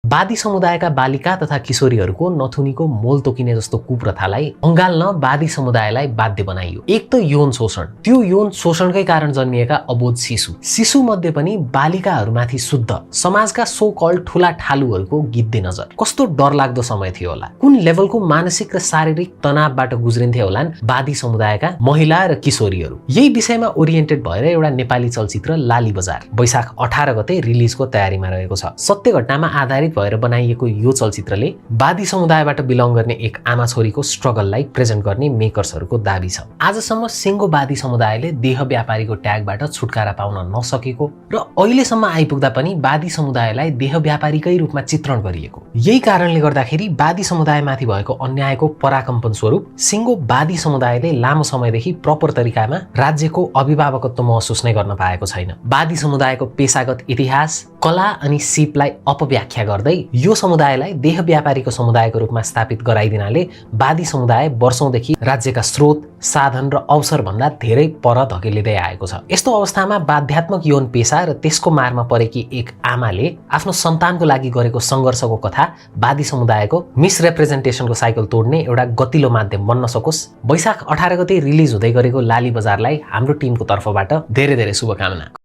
वादी समुदायका बालिका तथा किशोरीहरूको नथुनीको मोल तोकिने जस्तो कुप्रथालाई अँगाल्न वादी समुदायलाई बाध्य बनाइयो। एक त यौन शोषण, त्यो यौन शोषणकै कारण जन्मिएका अबोध शिशु मध्ये पनि बालिकाहरूमाथि शुद्ध समाजका सो कल ठूला ठालुहरूको गिद्धे नजर। कस्तो डरलाग्दो समय थियो होला, कुन लेभलको मानसिक र शारीरिक तनावबाट गुज्रिन्थे होलान् वादी समुदायका महिला र किशोरीहरू। यही विषयमा ओरिएन्टेड भएर एउटा नेपाली चलचित्र लाली बजार वैशाख 18 गते रिलिजको तयारीमा रहेको छ। सत्य घटनामा आधारित भएर बनाइएको यो चलचित्रले वादी समुदायबाट बिलोङ गर्ने एक आमा छोरीको स्ट्रगललाई प्रेजेन्ट गर्ने मेकर्सहरूको दाबी छ। आजसम्म सिङ्गो वादी समुदायले देह व्यापारीको ट्यागबाट छुटकारा पाउन नसकेको र अहिलेसम्म आइपुग्दा पनि वादी समुदायलाई देह व्यापारीकै रूपमा चित्रण गरिएको। यही कारणले गर्दाखेरि वादी समुदायमाथि भएको अन्यायको पराकम्पन स्वरूप सिङ्गो वादी समुदायले लामो समयदेखि प्रपर तरिकामा राज्यको अभिभावकत्व महसुस नै गर्न पाएको छैन। वादी समुदायको पेशागत इतिहास, कला अनि सिपलाई अपव्याख्या गर्दै यो समुदायलाई देह व्यापारीको समुदायको रूपमा स्थापित गराइदिनाले वादी समुदाय वर्षौंदेखि राज्यका स्रोत, साधन र अवसर भन्दा धेरै पर धकेलिँदै आएको छ। यस्तो अवस्थामा बाध्यात्मक यौन पेशा र त्यसको मारमा परेकी एक आमाले आफ्नो सन्तानको लागि गरेको संघर्षको कथा वादी समुदायको मिसरिप्रेजेन्टेसनको साइकल तोड्ने एउटा गतिलो माध्यम बन्न सकोस्। वैशाख 18 गते रिलिज हुँदै गरेको लाली बजारलाई हाम्रो टिमको तर्फबाट धेरै धेरै शुभकामना।